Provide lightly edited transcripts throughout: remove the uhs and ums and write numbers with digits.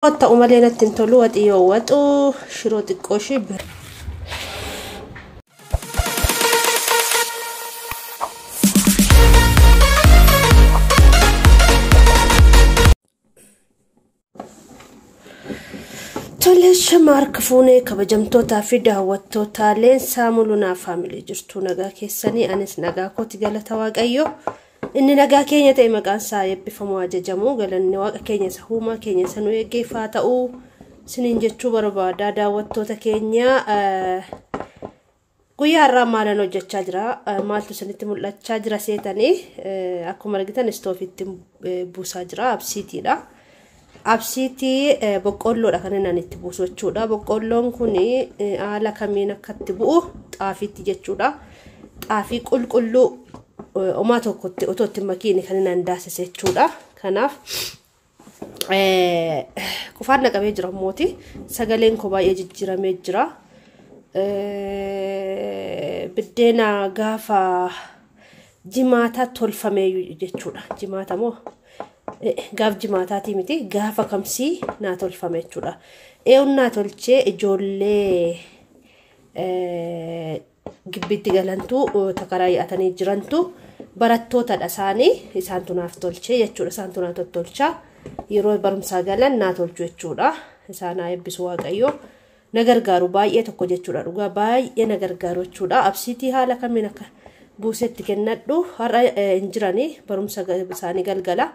Ta'u malee natti hin tolu waxii yoo waxu shiroo xiqqoo ishee bira. Tole shamaarka fuunee kabajamtootaa fi daawwattoota Leensaa Mulunaa faamilii jirtu nagaa keessanii anis nagaa kooti galata waaqayyo. Inni nagaa keenya ta'e maqaan isaa eebbifamu ajajamu galanni waaqa keenya isa uumaa keenya isa nu eeggeeffaa ta'uu siniin jechuu barbaada daawwattoota keenya. Guyyaa har'aa maalan hojjechaa jira maaltu isinitti mul'achaa jira seetanii akkuma argitan istoofitti buusaa jira absiitiidha. Absiitii boqqoolloodha kan inni itti buusu jechuudha. Boqqoolloon kun haala kamiin akka itti bu'u xaafiitti jechuudha. Xaafii qulqulluu homaa tokkotti otoo itti makiini kan inni daasise jechuudha. Kanaaf qufaan naqamee jira mooti. Sagaleen koo baay'ee jijjiiramee jira. Biddeena gaafa jimaataa tolfamee jechuudha. Jimaata moo? Gaaf jimaataatii miti gaafa kamsii naa tolfame jechuudha. Eewwan naa tolchee ijoollee gibbitti galantu takaraa yaa'atanii jirantu barattootadha isaanii isaantu naaf tolchee jechuudha. Isaantu naa tottolchaa yeroo barumsaa galan naa tolchu jechuudha. Isaan haa eebbisu waaqayyo na gargaaru baay'ee tokko jechuudha. Dhugaa baay'ee na gargaaru jechuudha. Absiitii haala kamiin akka buusetti kennadhu har'a hin jiranii barumsa isaanii galgala.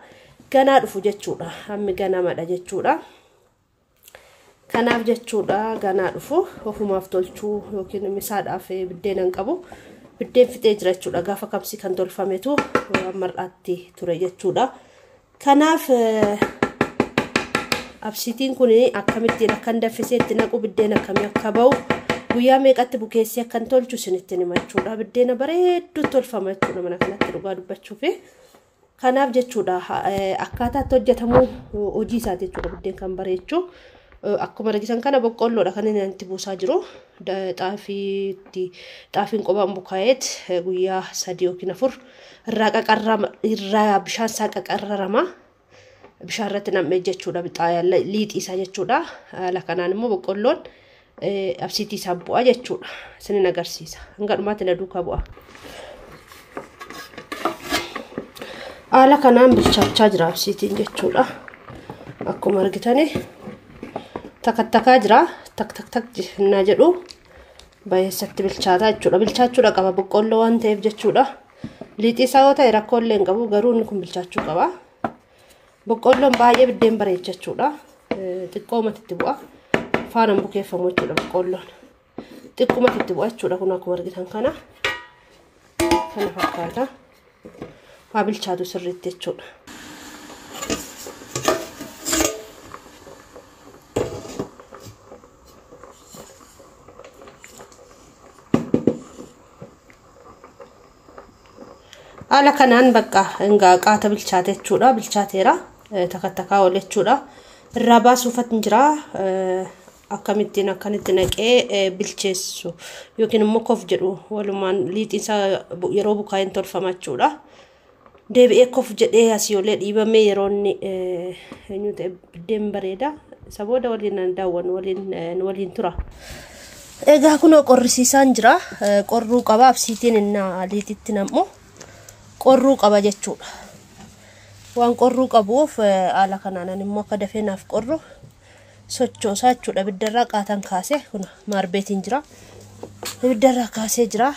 Ganaa dhufu jechuudha. Hammi ganamadha jechuudha. Kanaaf jechuudha ganaa dhufu ofumaaf tolchuu yookiin misaadhaaf biddeena hin qabu. Biddeen fixee jira jechuudha. Gaafa kamsi kan tolfametu mar'aatti ture jechuudha. Kanaaf absiitiin kun akkamittiin akkan danfisee itti naqu biddeen akkamii akka ba'u guyyaa meeqatti bukeessee akkan tolchu isinitti hima jechuudha. Biddeena bareedduu tolfama jechuudha mana kanatti dhugaa dubbachuufi. Kanaaf jechuudha akkaataatti hojjetamu hojii isaati jechuudha biddeen kan bareechu. Akkuma argitan kana boqqoolloodha kan inni itti buusaa jiru. Xaafiin qophaan bukaa'eet guyyaa 3 yookiin 4 irraa qaqarrama irraa bishaan isaa qaqarrama. Bishaan irratti nam'ee jechuudha liixii isaa jechuudha. Haala kanaan immoo boqqoolloon absiitii isaa bu'a jechuudha. Isinin agarsiisa. Hanga dhumaatti na duukaa bu'a. Haala kanaan bilchaachaa jira absiitiin jechuudha. Akkuma argitani takkattakaa jira. Tak tak tak naa jedhu baay'eessatti bilchaataa jechuudha. Bilchaachuudha qaba boqqoolloo waan ta'eef jechuudha. Liixii isaa yoo ta'e rakkoo illee hin qabu garuu inni kun bilchaachuu qaba. Boqqoolloon baay'ee biddeen bareecha jechuudha. Xiqqoomatti itti bu'a. Faanaan bukeeffamu jechuudha boqqoolloon. Xiqqoomatti itti bu'a jechuudha kun akkuma argitan kana. Kana fakkaata. Haa bilchaatu sirriitti jechuudha. Haala kanaan bakka hangaa qaata bilchaate jechuudha. Bilchaateera takkattakaa oole jechuudha. Irraa baasuufatti jira. Akkamittiin akkanitti naqee bilcheessu yookiin immoo kof jedhu walumaan liixiin isaa yeroo bukaa'een tolfama jechuudha. Deebi'ee kof jedhee asii olee dhiibamee yeroo inni eenyu ta'e biddeen bareeda. Isa booda waliin daawwannu waliin tura. Egaa kunoo qorrisiisaan jira. Qorruu qaba absiitiin innaa liixitti nam'u. Qorruu qaba jechuudha. Waan qorruu qabuuf haala kanaan immoo akka dafee naaf qorru sochoosaa jechuudha. Ibiddarraa qaataan kaasee kun maarbeetiin jira. Ibiddarraa kaasee jira.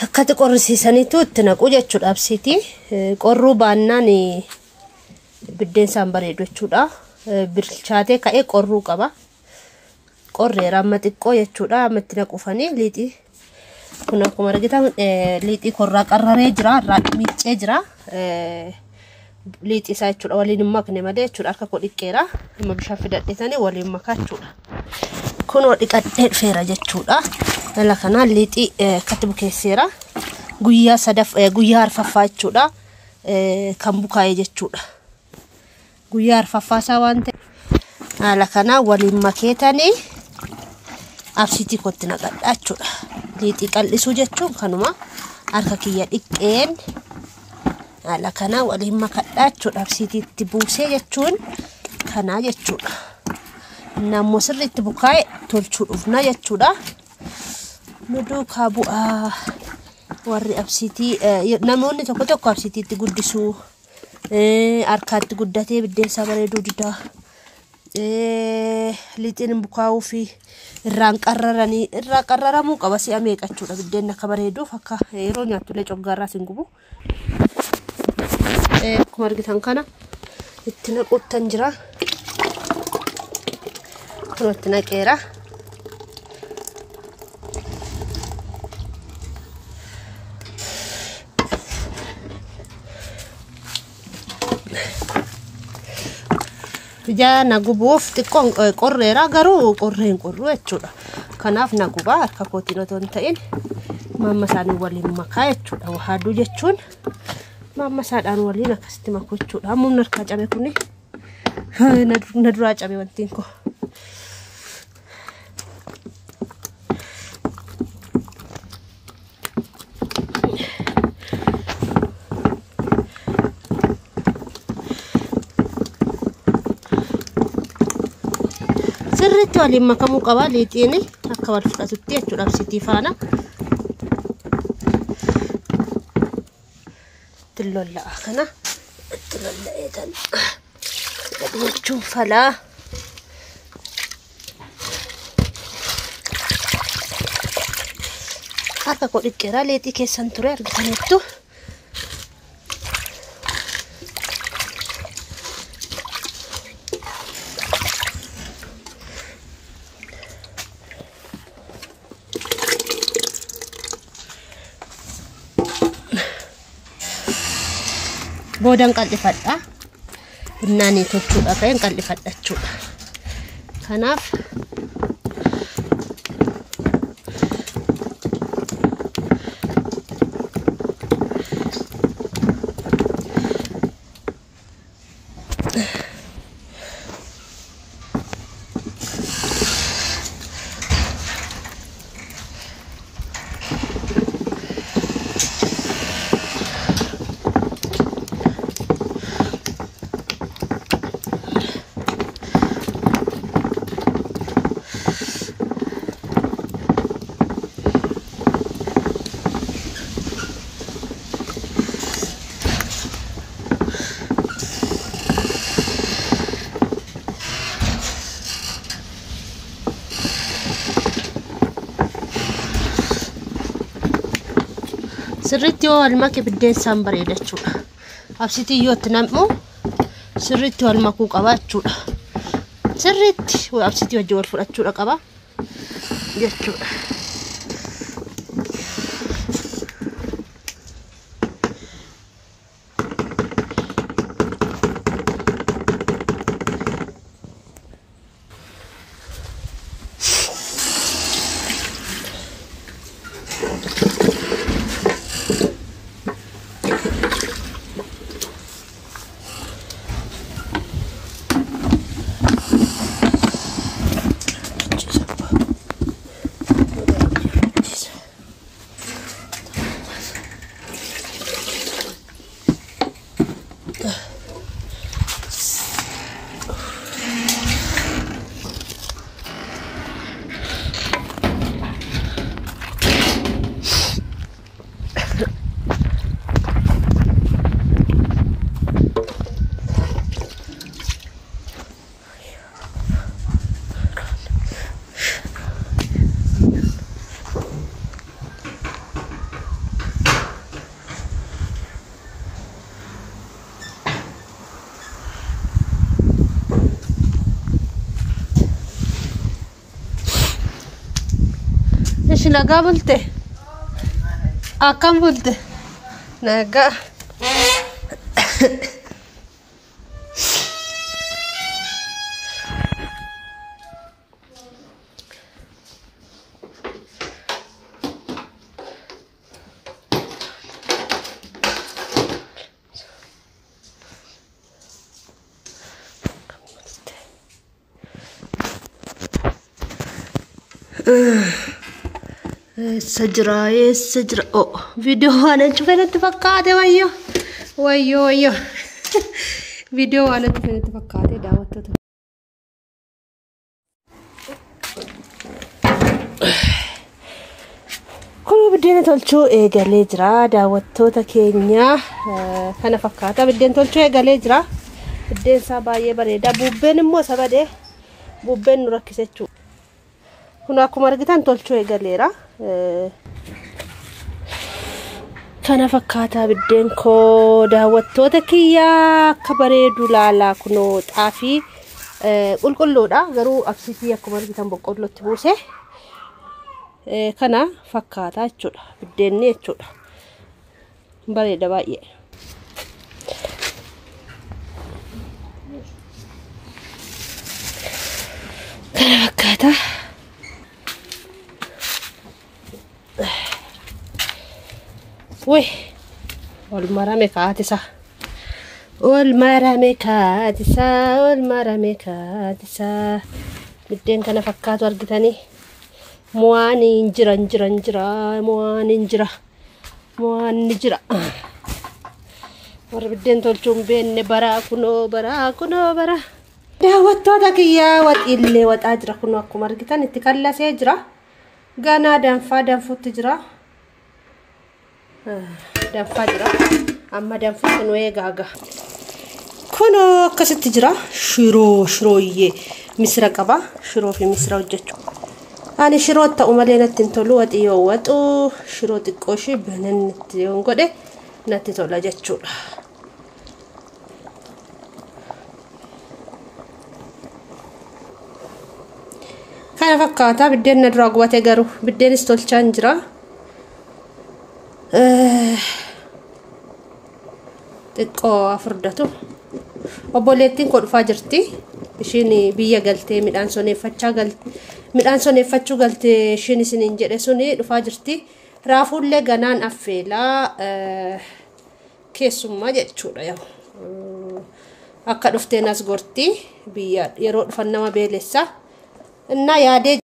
Akkatti qorrisiisaniitu itti naqu jechuudha absiitii. Qorruu baannaan biddeen isaan bareedu jechuudha. Bilchaatee ka'ee qorruu qaba. Qorreera amma xiqqoo jechuudha. Amma itti naquufanii liixii Kun akkuma argitan liixii korraa qarraree jira, irraa miiccee jira. Liixii isaa jechuudha waliin hin makne malee jechuudha harka koo dhiqqeera. Amma bishaan fidadheetanii waliin makaa jechuudha. Kunoo dhiqadhee dhufeera jechuudha. Haala kanaan liixii akkatti bukeesseera. Guyyaa sadaf guyyaa arfaffaa jechuudha. Kan bukaa'e jechuudha. Guyyaa arfaffaa isaa waan ta'e haala kanaan waliin makeetanii absiitii kootti naqadha jechuudha. Liixii qal'isuu jechuun kanuma harka kiyya dhiqqeen haala kanaan waliin makadha jechuudha. Absiitiitti buusee jechuun kanaa jechuudha. Inni ammoo sirriitti bukaa'e tolchuu dhufna jechuudha. Nu duukaa bu'aa warri absiitii namoonni tokko tokko absiitiitti guddisuu harkaatti guddatee biddeensaa bareeduu didaa. Liixiin bukaa'uu fi irraan qarraranii irraa qarraramuu qaba si'a meeqa jechuudha biddeen akka bareeduuf akka yeroo nyaattullee coggaarraas hin gubu. Akkuma argitan kana itti naquuttan jira. Kun itti naqeera. Ija na gubuuf xiqqoon qorreera garuu qorree hin qorru jechuudha. Kanaaf na gubaa harka kootiin otoo hin ta'in mamma isaanii waliin makaa jechuudha. Haaduu jechuun mamma isaadhaan waliin akkasitti makuu jechuudha. Hammumni harkaa cabe kuni na duraa cabe wantiin koo. Sirriitti waliin makamuu qaba liixiin akka wal fudhatutti jechuudha absiitii faana. Itti lolla'a kana itti lolla'ee tan gadi gochuun falaa. Harka koo dhiqqeeraa liixii keessan ture argitaniittu. Boodan qal'ifadha. Bunnaanii tolchuudha ka'een qal'ifadha jechuudha. Kanaaf sirriitti yoo wal make biddeen isaan bareeda jechuudha. Absiitii yoo itti nam'u sirriitti wal makuu qaba jechuudha. Sirriitti absiitii wajjin wal fudhachuudha qaba jechuudha. Ishi nagaa bulte? Akkam bulte? Nagaa. Eessa jira? Eessa jira? Oh, viidiyoo waan achi fedhatti fakkaate wayyoo. Wayyoo wayyoo. Viidiyoo waan achi fedhatti fakkaate daawwattoota. Kun buddeena tolchuu eegalee jira daawwattoota keenya. Kana fakkaata buddeen tolchuu eegalee jira. Buddeen isaa baay'ee bareeda. Bubbeen immoo isa badee bubbeen nu rakkise jechuudha. Kun akkuma argitan tolchuu eegaleera. Kana fakkaataa biddeen koo daawwattoota kiyyaa akka bareedu laalaa kunoo xaafii qulqulluudha. Garuu absiitii akkuma argitan boqqollootti buuse. Kana fakkaataa jechuudha. Biddeenni jechuudha. Bareeda baay'ee. Kana fakkaataa. Wih, ol marame kaatisa. Ol marame kaatisa, ol marame kaatisa. Biddeen kana fakkaatu argitanii. Mo'aan hin jira, hin jira, hin jira. Mo'aan hin jira. Mo'aan ni jira. Warra biddeen tolchuu hin beekne baraa kunoo baraa kunoo baraa. Daawwattoota kiyyaa waxiillee waxaa jira kunoo akkuma argitan itti kallasee jira. Ganaa danfaa danfutti jira. Danfaa jira. Amma danfutti nu eegaaga. Kunoo akkasitti jira. Shiroo shirooyyee misira qaba. Shiroo fi misira hojjechuu. Ani shiroo ta'u malee natti hin tolu. Waxii yoo waxu shiroo xiqqoo ishee bananitti yoon godhe natti tola jechuudha. Kana fakkaataa biddeen na duraa gubatee garuu biddeenis tolchaa hin jira. Xiqqoo furdatu. Obboleettiin koo dhufaa jirti. Ishiin biyya galtee midhaan soneeffachuu galtee ishiin isiniin jedhe suni dhufaa jirti. Raafuullee ganaan affeelaa keessummaa jechuudha. Akka dhufteen as gorti biyya yeroo dhufan nama beelessa. Innaa yaadee